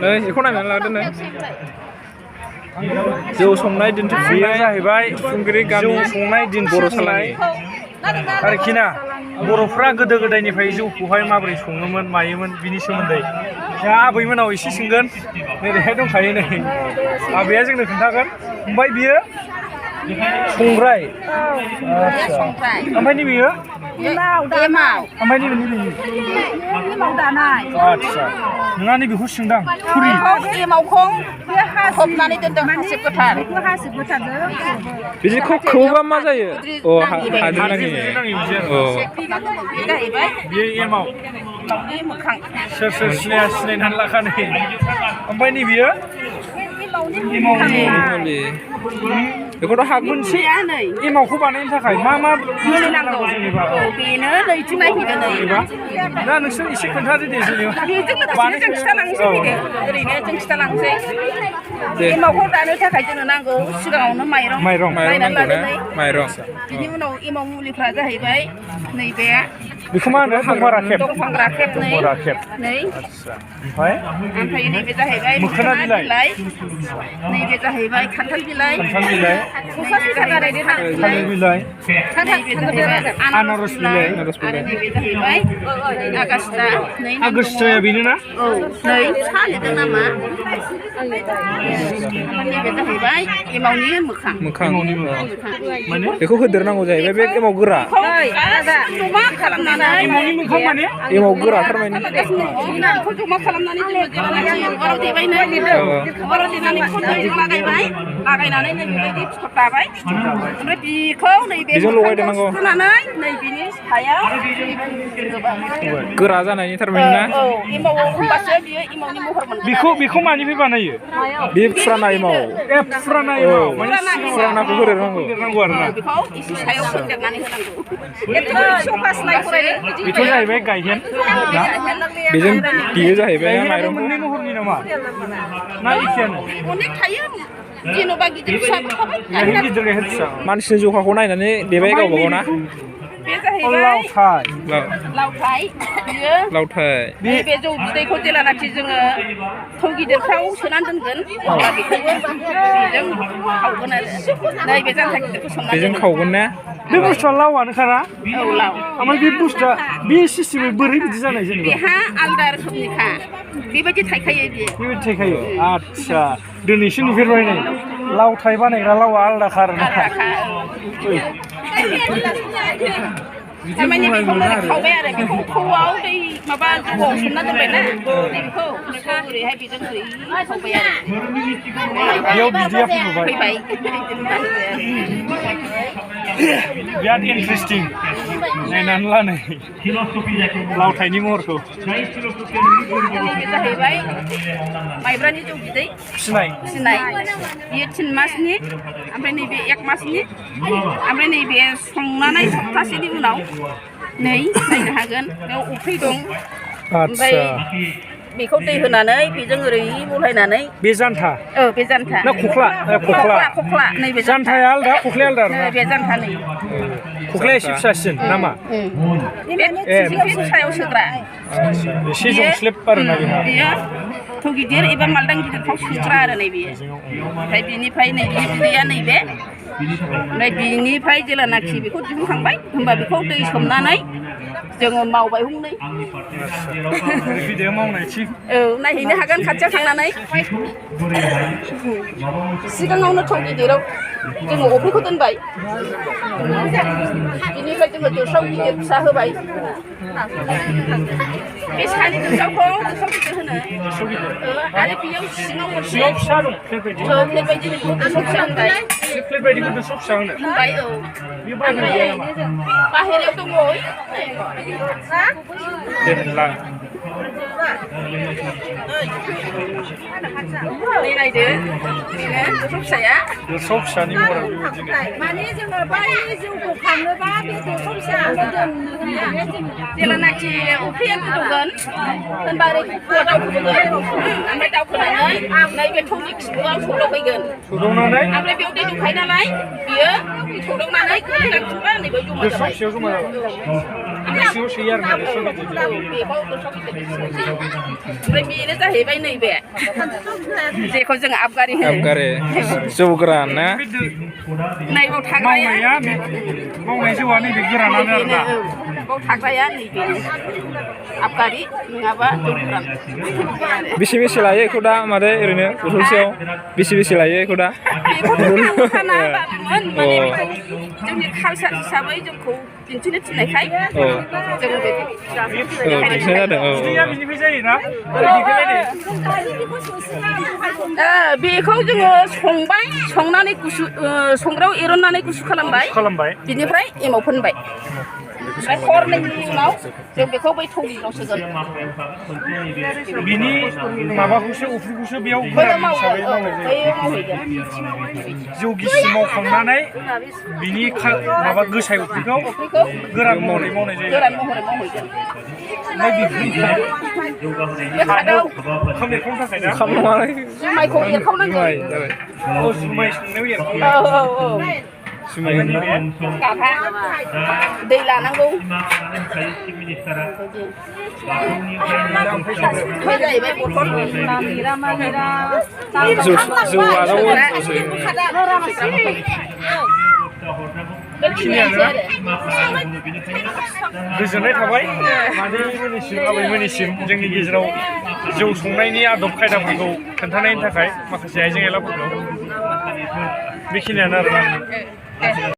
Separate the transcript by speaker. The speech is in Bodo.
Speaker 1: नै बेखौ नायनानै लादो नै जौ संनाय दिन्थिफुंनाय जाहैबाय फुंग्रि गामि संनाय दिन बर' सालानि आरोखि ना बर'फ्रा गोदो गोदायनिफ्राय जौखौहाय माबोरै सङोमोन मायोमोन बिनि सोमोन्दै दा आबैमोनाव एसे सोंगोन नैबेहाय दंखायो नै आबैया जोंनो खोन्थागोन ओमफ्राय बियो संग्राय ओमफ्राय नैबेयो ओमफ्राय
Speaker 2: एमाव दानाय
Speaker 1: आदसा नोंहा नैबेखौ सोंदां खुरि
Speaker 2: एमावखौ फबनानै दोनदों हासिब गोथार
Speaker 1: बिदिखौ खोबोबा मा जायो अ हाद्रि नाङि
Speaker 2: बेयो
Speaker 1: एमाव
Speaker 2: मोखां
Speaker 1: सोर सोर सिनायनानै लाखानै ओमफ्राय नैबेयो एमावनि बेखौथ' हाग मोनसे एमावखौ बानायनो थाखाय मा
Speaker 2: मुलि नांगौ बेनो नैथिं नायफैदो नै
Speaker 1: दा नोंसोर एसे खोन्थादो दे जेनेबा
Speaker 2: जों खिथालांसै ओरैनो जों खिथालांसै एमावखौ दानो थाखाय जोंनो नांगौ सिगाङावनो माइरं
Speaker 1: माइरं
Speaker 2: बिनि उनाव एमाव मुलिफ्रा जाहैबाय नैबे
Speaker 1: बेखौ मा होनो
Speaker 2: दंफां राखेब नै
Speaker 1: ओमफ्राय
Speaker 2: नैबे जाहैबाय
Speaker 1: मोखोना बिलाइ
Speaker 2: नैबे जाहैबाय खान्थाल बिलाइ
Speaker 1: थालिर बिलाइ आनारस बिलाइ
Speaker 2: आरो नैबे जाहैबाय
Speaker 1: आगस्टाया बेनो ना
Speaker 2: औ नै सालिदों नामा नैबे जाहैबाय एमावनि मोखां
Speaker 1: माने बेखौ होदेरनांगौ जाहैबाय बे एमाव गोरा
Speaker 2: जमा खालामनानै
Speaker 1: एमावनि मोखां माने एमाव गोरा थारमाने
Speaker 2: बेखौ जमा खालामनानै जोङो जेब्लानाखि उवालाव देबायनो उवालाव देनानै लागायनानै नै बेबायदि फिथर दाबाय ओमफ्राय बेखौ नैबे सुनानै नै बिनि सायाव
Speaker 1: गोरा जानायनि थारमाने ना
Speaker 2: औ एमावआव होमबासो बियो एमावनि महर मोनगोन
Speaker 1: बेखौ मानिफ्राय बानायो बे फुराना एमाव फुराना एमाव माने फुरानाखौ होदेरनांगौ आरो ना
Speaker 2: बेखौ एसे सायाव होदेरनानै होनांगौ
Speaker 1: बेथ' जाहैबाय गायहेन बेजों बियो जाहैबाय माइरं मोननै महरनि नामा ना एखेयानो
Speaker 2: अनेक थायो जेन'बा गिदिर फिसाबो थाबाय
Speaker 1: गिदिर गायहेन फिसा मानसिनि जखाखौ नायनानै देबाय गावबा गाव ना
Speaker 2: बे जाहैबाय लावथाय बे जौ बिदैखौ जेलानाखि जोङो थौ गिदिरफ्राव सोनानै दोनगोन अब्ला बेखौबो बेजों खावगोन आरो नैबे जानथा गिदिरखौ संनानै
Speaker 1: बेजों खावगोन ना बे बुस्थुआ लावानोखाना
Speaker 2: औ लाव
Speaker 1: ओमफ्राय बे बुस्थुआ बे सिस्टेमै बोरै बिदि जानाय जेनेबा
Speaker 2: बेहा आलदा रोखोमनिखा बेबायदि थायखायो
Speaker 1: बेबायदि थायखायो आदसा दिनैसो नुफेरबाय नै लावथाय बानायग्रा लावा आलदाखा आरो ना
Speaker 2: थारमाने बेखौनो खावबाय आरो बेखौ थौआव दै माबा गोबाव सोमना दोनबायना बेखौ ओरैहाय बेजों ओरै खावबाय आरो
Speaker 1: बेयाव बिदैया फैबाय बिराद इन्टारेस्टिं नायनानै ला नै लावथायनि महरखौ
Speaker 2: जाहैबाय माइब्रानि जौ बिदै फिनाय बियो 3 मासनि ओमफ्राय नैबे 1 मासनि ओमफ्राय नैबे संनानै सप्तासेनि उनाव नै नायनो हागोन बेयाव अफ्रि दं ओमफ्राय बेखौ दै होनानै बेजों ओरै बलायनानै
Speaker 1: बे जानथा
Speaker 2: बे जानथा
Speaker 1: ना खख्ला
Speaker 2: नैबे
Speaker 1: जानथाया आलदा खख्लाया आलदा आरो
Speaker 2: बे जानथा नै
Speaker 1: खख्लाया एसे फिसासिन नामा
Speaker 2: बे सायाव सोग्रा
Speaker 1: एसे जंस्लेब आरोना
Speaker 2: बेयो थौ गिदिर एबा मालदां गिदिरफ्राव सोग्रा आरो नैबे ओमफ्राय बेनिफ्राय नैबे बिदैया नैबे ओमफ्राय बिनिफ्राय जेलानाखि बेखौ दिहुनखांबाय होमबा बेखौ दै सोमनानै जोङो मावबाय हंनै
Speaker 1: बिदैया मावनाय थिग
Speaker 2: औ नायहैनो हागोन खाथियाव थांनानै सिगाङावनो थौ गिदिराव जोङो अफ्रिखौ दोनबाय बिनिफ्राय जोङो दोस्राव गिदिर फिसा होबाय बे सानि दोस्रावखौ दोस्राव गिदिर होनो आरो बेयाव सिङाव
Speaker 1: फिसा दं
Speaker 2: प्लेट बायदि दोस्राव फिसा होनबाय
Speaker 1: प्लेट बायदिखौ दोस्राव फिसा
Speaker 2: होनबाय औ बाहेरायाव दङ नै नायदो बेनो दोस्राव फिसाया
Speaker 1: दोस्राव फिसानि महर
Speaker 2: माने जोङो बै जौखौ खाङोबा बे दोस्राव फिसाखौनो जेलानाखि अफ्रिया गोदौगोन होनबा ओरै दाउखोगोन ओमफ्राय दाउखोनानै नैबे थौनि खिबुआव सौदावफैगोन ओमफ्राय बेयाव दै दंखायो नालाय बियो सौदावनानै गोदौनानै नैबे जमा जाबाय
Speaker 1: सिङाव सोयो आरो ना गोसो गिदिर
Speaker 2: बेखौ गोसो गिदिर ओमफ्राय बेनो जाहैबाय नैबे जेखौ जों आबगारि होनो
Speaker 3: आबगारि जौ गोरान ना
Speaker 2: नैबाव थाग्राया
Speaker 1: मावनाय जौआ नैबे गोरानानो आरो ना
Speaker 2: बाव थाग्राया नैबे आबगारि नङाबा जौ गोरान
Speaker 3: बेसे लायो बेखौ दा मादै ओरैनो बथलसेयाव बेसे लायो बेखौ दा
Speaker 2: माने बेखौ जोंनि कालसार हिसाबै जोंखौ दिन्थिनो थिननायखाय जों बेखौ
Speaker 3: दिन्थिनाय जादों
Speaker 1: बिदैया बिनिफ्राय जायोना
Speaker 2: बेखौ जोङो संबाय संनानै गुसु संग्रायाव एरननानै गुसु खालामबाय बिनिफ्राय एमाव फोनबाय ओमफ्राय हरनैनि उनाव जों बेखौ बै थौलियाव सोगोन
Speaker 1: बिनि माबाखौसो अफ्रिखौसो बेयाव गोरान हिसाबै मावनाय जायो जौ गिसि मावखांनानै बिनि माबा गोसाय अफ्रिखौ गोरान महरै मावनाय जायो
Speaker 2: गोरान महरै मावहैगोन जुमायखौ एरखावनांगौ
Speaker 1: जुमाय संनायाव
Speaker 2: गाथा दै लानांगौ जाहैबाय बथल
Speaker 1: गोजोननाय थाबाय मादैमोननिसिम आबैमोननिसिम जोंनि गेजेराव जौ संनायनि आदब खायदाफोरखौ खोन्थानायनि थाखाय माखासे आइजें आइलाफोरखौ बेखिनियानो आरोना